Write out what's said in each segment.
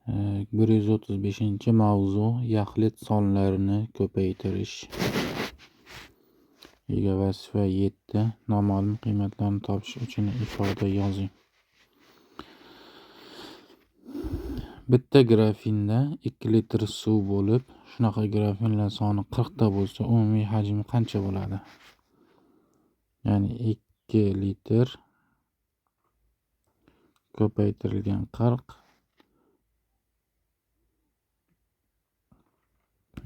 135-mavzu yaxlit sonlarini ko'paytirish. Ega vazifa 7. Noma'lum qiymatlarni topish uchun ifoda yozing. Bitta grafinda 2 litr suv bo'lib, shunaqa grafinlar soni 40 ta bo'lsa, umumiy hajmi qancha bo'ladi? Ya'ni 2 litr ko'paytirilgan 40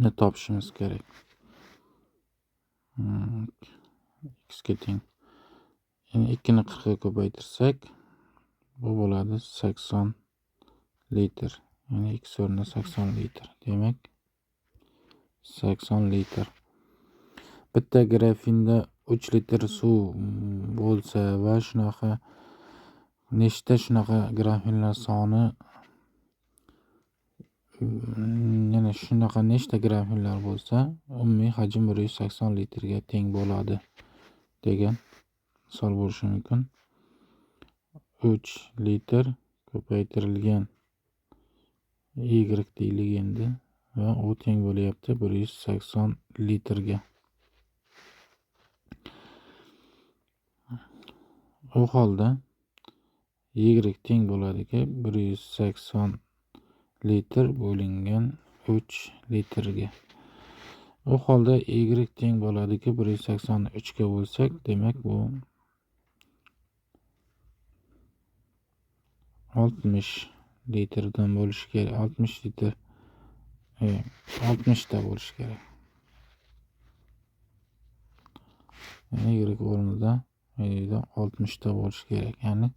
ni topishimiz kerak. X ga teng. Ya'ni 2 ni 40 ga ko'paytirsak, bu bo'ladi 80 litr. Ya'ni x o'rnida 80 litr. Demak, 80 litr. Bitta grafinda 3 litr suv bo'lsa va shunaqa nechta shunaqa grafinlar soni, yana shunaqa nechta grafinlar bo'lsa, umumiy hajm 180 litrga teng bo'ladi degan misol bo'lishi mumkin. 3 litr ko'paytirilgan y deylik endi va u teng bo'lyapti 180 litrga. U holda y teng bo'ladiki 180 litr bo'lingan 3 litrga. U holda y teng bo'ladiki 183 ga bo'lsak, demak bu 60 litrdan bo'lishi kerak. 60 litr 60 ta bo'lishi kerak. Ya'ni y o'rnida 60 ta bo'lishi kerak. Ya'ni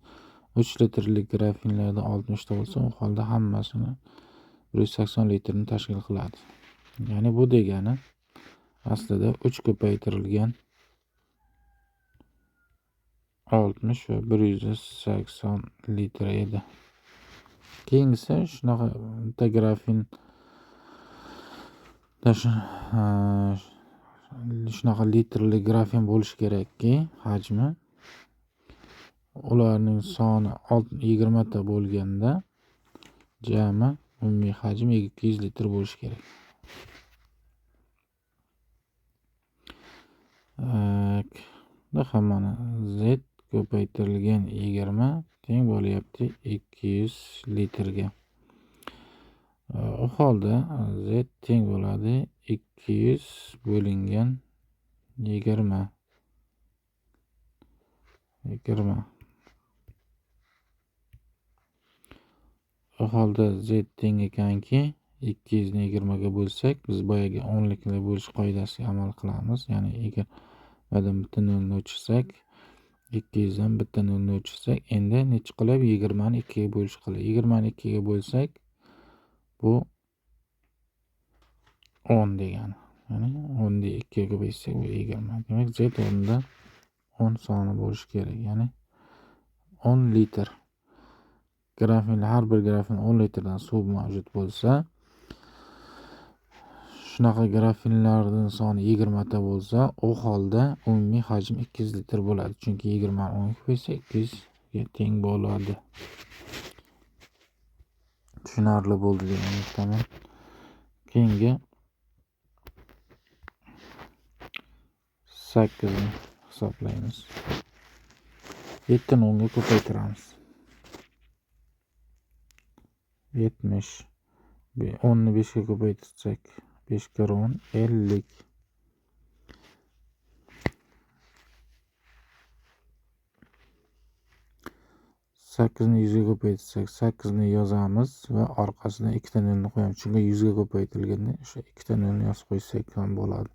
3 litrlik grafinlarda 60 ta bo'lsa, u holda hammasini 180 litrni tashkil qiladi. Ya'ni bu degani aslida 3 ko'paytirilgan 60 va 180 litr edi. Keyingisi shunaqa bitta grafin shunaqa litrli grafin bo'lishi kerakki, hajmi ularning soni 20 ta bo'lganda jami umumiy hajm 200 litr bo'lishi kerak. Bunda hammani z ko'paytirilgan 20 teng bo'lyapti 200 litrga. U holda z teng bo'ladi 200 bo'lingan 20. 20. U holda z teng ekanki 200 ni 20 ga bo'lsak, biz boyagi o'nliklar bo'lish qoidasiga amal qilamiz. Ya'ni 20dan bitta nolni o'chirsak, 200 dan bitta nolni o'chirsak, endi necha qilib 20 ni 2 ga bo'lish qiladi. 20 ni 2 ga bo'lsak, bu 10 degani. Ya'ni 10 ni 2 ga ko'paytirsak, bu 20. Demak, z o'rnida 10 soni bo'lishi kerak. Ya'ni 10 litr. Grafinlar, har bir grafin 10 litrdan suv mavjud bo'lsa, shunaqa grafinlarning soni 20 ta bo'lsa, u holda umumiy hajm 200 litr bo'ladi. Chunki 20 ni 10 ko'paysa 200 ga teng bo'ladi. Tushunarli bo'ldi degan umiddaman. Keyingi 8 ni hisoblaymiz. 7 ni 10 ga ko'paytiramiz. 70. 10 ni 5 ga ko'paytirsak, 5 kere 10 50. 8 ni 100 ga ko'paytirsak, 8 ni yozamiz va orqasidan 2 ta nolni qo'yamiz. Chunki 100 ga ko'paytirilganda o'sha 2 ta nolni yozib qo'ysak ham bo'ladi.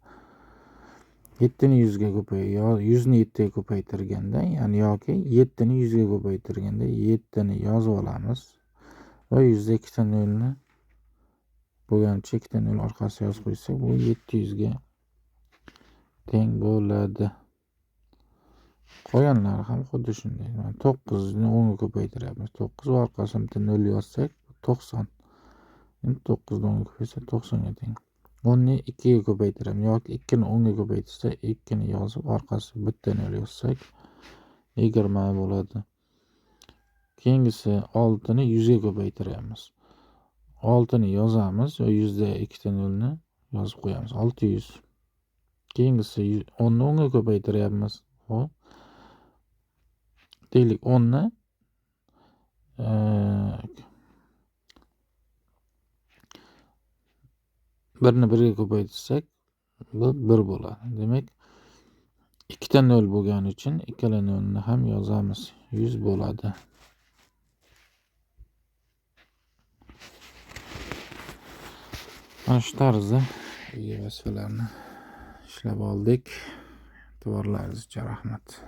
7 ni 100 ga 100 ni 7 ga ko'paytirganda, ya'ni yoki 7 ni 100 ga ko'paytirganda 7 ni yozib olamiz va 100 da 2 ta nolni bo'lgancha 2 ta nol orqasiga yozib qo'ysak, bu 700 ga teng bo'ladi. Qolganlari ham xuddi shunday. 9 ni 10 ga ko'paytiryapmiz. 9 va orqasiga bitta nol yozsak, 90. Endi 9 ni 10 ga ko'paytirsak 90 ga teng. 10 ni 2 ga ko'paytiramiz yoki 2 ni 10 ga ko'paytirsak, 2 ni yozib orqasiga bitta nol yozsak 20 bo'ladi. Keyingisi 6 ni 100 ga ko'paytiramiz. 6ni yozamiz va yuzda ikkita nolni yozib qo'yamiz. 600. Keyingisi 10 ni 10 ga ko'paytiryapmiz. Xo'p. Deylik 10 ni birni birga ko'paytirsak, bu 1 bo'ladi. Demak, ikkita nol bo'lgani uchun ikkala nolni ham yozamiz. 100 bo'ladi. Mana shu tarzda uyga vazifalarni ishlab oldik. E'tiborlaringiz uchun rahmat.